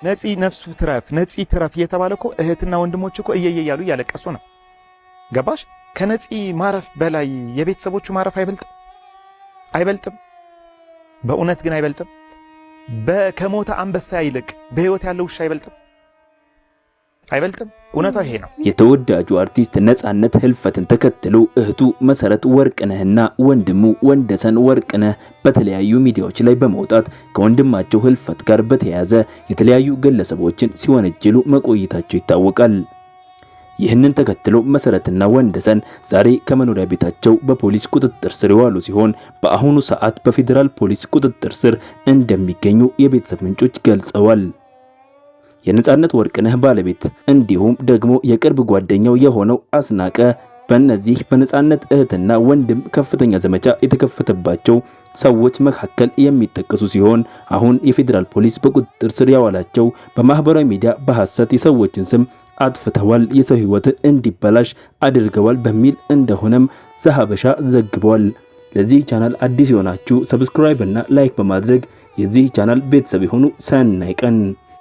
ነፂ ነፍሱ ትረፍ፣ ነፂ ትረፍ እየተባለ እኮ እህትና ወንድሞች እኮ እየየ እያሉ እያለቀሱ ነው። ገባሽ? ከነፂ ማረፍ በላይ የቤተሰቦቹ ማረፍ አይበልጥም? አይበልጥም? በእውነት ግን አይበልጥም? ከሞተ አንበሳ ይልቅ በህይወት ያለው ውሻ አይበልጥም? አይበልጥም? እውነቷ ይሄ ነው። የተወዳጁ አርቲስት ነጻነት ህልፈትን ተከትሎ እህቱ መሰረት ወርቅነህና ወንድሙ ወንደሰን ወርቅነህ በተለያዩ ሚዲያዎች ላይ በመውጣት ከወንድማቸው ህልፈት ጋር በተያያዘ የተለያዩ ግለሰቦችን ሲወነጅሉ መቆየታቸው ይታወቃል። ይህንን ተከትሎ መሰረትና ወንደሰን ዛሬ ከመኖሪያ ቤታቸው በፖሊስ ቁጥጥር ስር የዋሉ ሲሆን በአሁኑ ሰዓት በፌዴራል ፖሊስ ቁጥጥር ስር እንደሚገኙ የቤተሰብ ምንጮች ገልጸዋል። የነጻነት ወርቅነህ ባለቤት እንዲሁም ደግሞ የቅርብ ጓደኛው የሆነው አስናቀ በእነዚህ በነጻነት እህትና ወንድም ከፍተኛ ዘመቻ የተከፈተባቸው ሰዎች መካከል የሚጠቀሱ ሲሆን አሁን የፌዴራል ፖሊስ በቁጥጥር ስር ያዋላቸው በማህበራዊ ሚዲያ በሐሰት የሰዎችን ስም አጥፍተዋል፣ የሰው ህይወትን እንዲበላሽ አድርገዋል በሚል እንደሆነም ዘሀበሻ ዘግቧል። ለዚህ ቻናል አዲስ የሆናችሁ subscribe እና like በማድረግ የዚህ ቻናል ቤተሰብ የሆኑ ሰናይ ቀን።